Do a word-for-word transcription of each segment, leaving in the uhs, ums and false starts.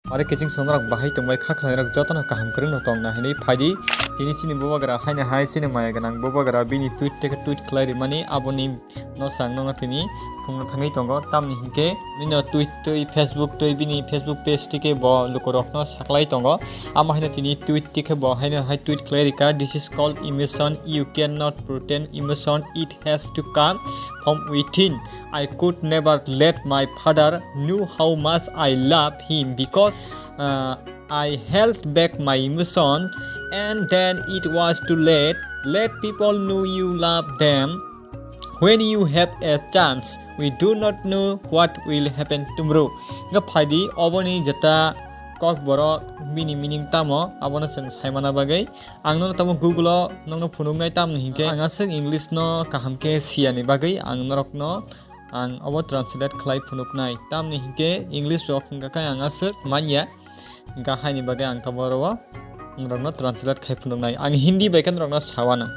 Are kiching song rok bahai tongbai kha khlainai rok jotono kaham kwrwngno tongna hinwi phaidi. Tini chini bubagra haino hai chini maya gwnang bubagra bini tweet tei tweet khlai rimani aboni no chwng nokno tini phungno thangwi tongo. Tamni hinkhe bini tweet twi Facebook twi bini Facebook page tike bo lukurokno saklai tongo. Amo haino tini tweet tike bo haino hai tweet khlai rikha, "This is called emotion. You cannot pretend emotion. It has to come from within. I could never let my father know how much I love him because uh, I held back my emotion and then it was too late. Let people know you love them when you have a chance. We do not know what will happen tomorrow." Nga phaidi oboni jeta kok borok bini meaning tamo abono chwng saimana bagwi ang nono tamo Google o nokno phunuknai tamni hinkhe ang aswk English no kaham khe siyani bagwi ang norokno ang obo translate khlai phunuknai tamni hinkhe English rok hwnkha khe ang aswk manya. Hwnkha haini bagwi ang tabuk oro norokno translate khai phunuknai. Ang Hindi bai khe norokno sawano.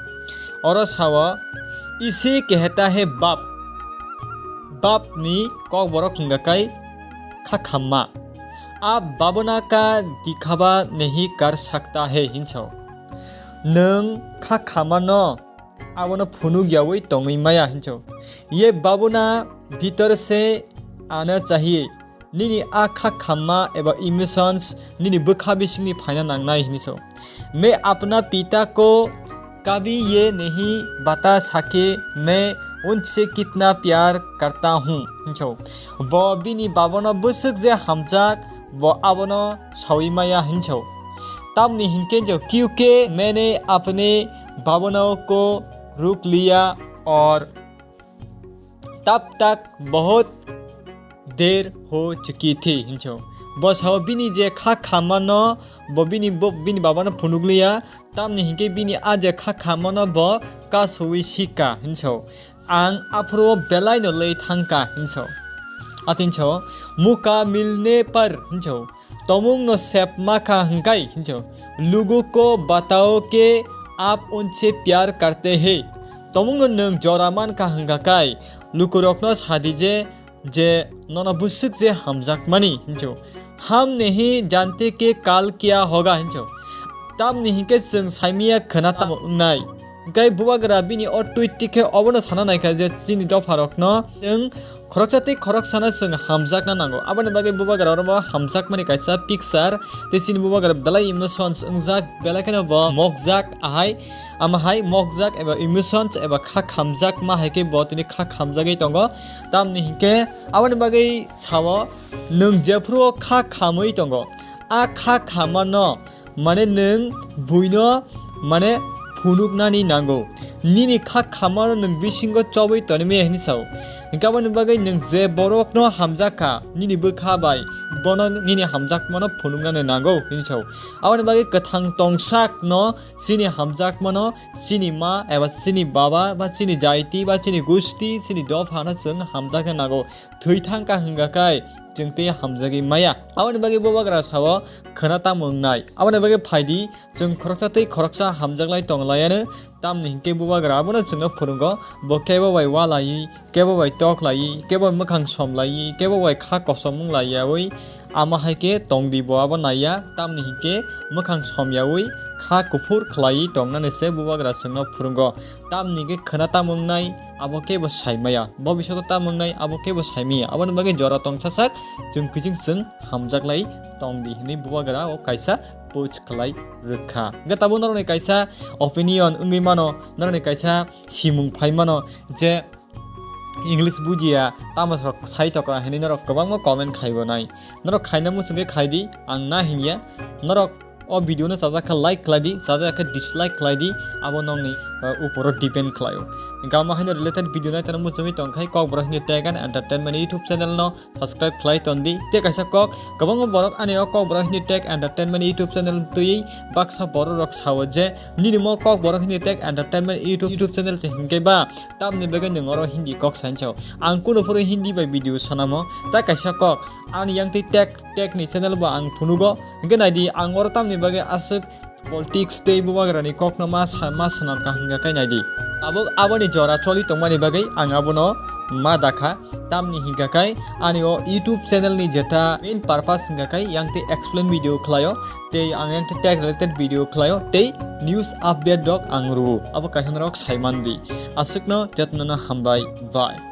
Oro sao, "Ise kehta hai bap." Bap ni kokborok hwnkha khe kha khamma. "Aap bhabna ka dikhava nahi kar sakta hai," hinwi sao. Nwng kha khamma no abono phunuk yaui tongwi maya hinwi sao. "Ye bhabna bhitor se aana chahiye." Nini a kha khamma eba emotions nini bwkha bisingni phaina nangnai hinwi sao. "Main apne pita ko kabhi ye nahi bata saki main unse kitna pyar karta hu," hinwi sao. Bo bini babano bwswk je hamjak bo abono saui maya hinwi sao. Tamni hinkhe hinwi sao, "Kyunki maine apne bhabnaon ko rok liya aur tab tak bahut der ho chuki thi," hinwi sao. Bo sao bini je kha khamano bo bini bo bini babano phunukliya, tamni hinkhe bini a je kha khamano bo kasoui sikha hinwi sao. "Ang aphuru belai no lei thangkha," hinwi sao. Atini sao, "Muka milne par," hinwi sao. Tomung no sep makha hingkai hincho. Lugu ko batao ke aap unse pyar karte hai. Tomung no nwng jora mankha hingka kai. Lukurokno sadi je, je nono bwswk je hamjakmani hincho. Hum nahi jante ke kal kya hoga hincho. Tamni hinkhe chwng saimaya khwna tamo wngnai. Hingkai bubagra bini o tweet tikhe obono sana naikha je chini dopharokno chwng khoroksa tei khoroksano chwng hamjakna nango. Aboni bagwi bubagra oro bo hamjakmani kaisa picture tei chini bubagra belai emotions wngjak, belai kheno bo mokjak ahai, ama hai mokjak eba emotions eba kha khamjakma hai khe bo tini kha khamjagwi tongo. Tamni hinkhe aboni bagwi sao nwng jephuru kha khamwi tongo, a kha khamano mane nwng buino mane phunuknani nango. Nini kha khamano nwng bisingo chobwi tonwi maya hinwi sao. Hinkhe aboni bagwi nwng je borokno hamjak kha nini bwkha bai, bono nini hamjakmano phunuknani nango hinwi sao. Aboni bagwi kwthang tongsakno chini hamjakmano chini ma eba chini baba ba chini jaiti ba chini gusti, chini dophano chwng hamjakna nango. Thwi thangkha hingka kai chwng tei hamjagwi maya. Aboni bagwi bubagra sao khwna tamo wngnai. Aboni bagwi phaidi chwng khoroksa tei khoroksa hamjaklai tonglaiano, tamni hinkhe bubagra abono chwngno phwrwngo, bo kebo bai walaiwi, kebo bai toklaiwi, kebo bai mwkhang somlaiwi, kebo bai kha kosom wnglaiyaui, ama hai khe tongdi bo abo naiya, tamni hinkhe mwkhang somyaui kha kuphur khlaiwi tongnani se bubagra chwngno phwrwngo. Tamni hwnkhe khwna tamo wngnai, abo kebo saimaya. Bobishoto tamo wngnai, abo kebo saimaya. Aboni bagwi jora tongsasak, chwng kiching chwng hamjaklai tongdi hinwi bubagra o kaisa post khlai rwkha. Hwnkhe tabuk norokni kaisa opinion wngwi mano, norokni kaisa simung phai mano je English bujiya, tamo sai tokra hinwi norok kwbangma comment khaibo nai. Norok khaina muchungkhe khaidi, ang na hinya. Norok o video no chajak kha like khlai di, chajak kha dislike khlai di, abo nokni, uh, uporo depend khlaio. Gama haino related video naitano muchungwi tongkhai Kokborok Hindi Tech and Entertainment YouTube channel no subscribe khlai tondi. Tei kaisa kok, kwbangma borok ani o Kokborok Hindi Tech Entertainment YouTube channel twiwi baksa borok rok sao je nini mo Kokborok Hindi Tech Entertainment YouTube, YouTube channel se hinkhe ba tamni bagwi nwng oro Hindi kok sainchao. Ang kuno phuru Hindi bai video sanamo, ta kaisa kok ani yang tei tech, tech ni channel bo ang phunugo. Hinkhe naidi ang oro tamni bagwi aswk politics tei bubagrani kokno ma sa-, ma swnam kaham khe naidi. Abo, aboni jora choli tongmani bagwi ang abono ma dakha. Tamni hingka kai ani o YouTube channel ni jeta main purpose hingka kai yang te explain video khlaio, tei ang yang te tech related video khlaio, tei news update rok ang rwo, abo kaisa norok saiman di. Aswkno jotno no hambai, bye.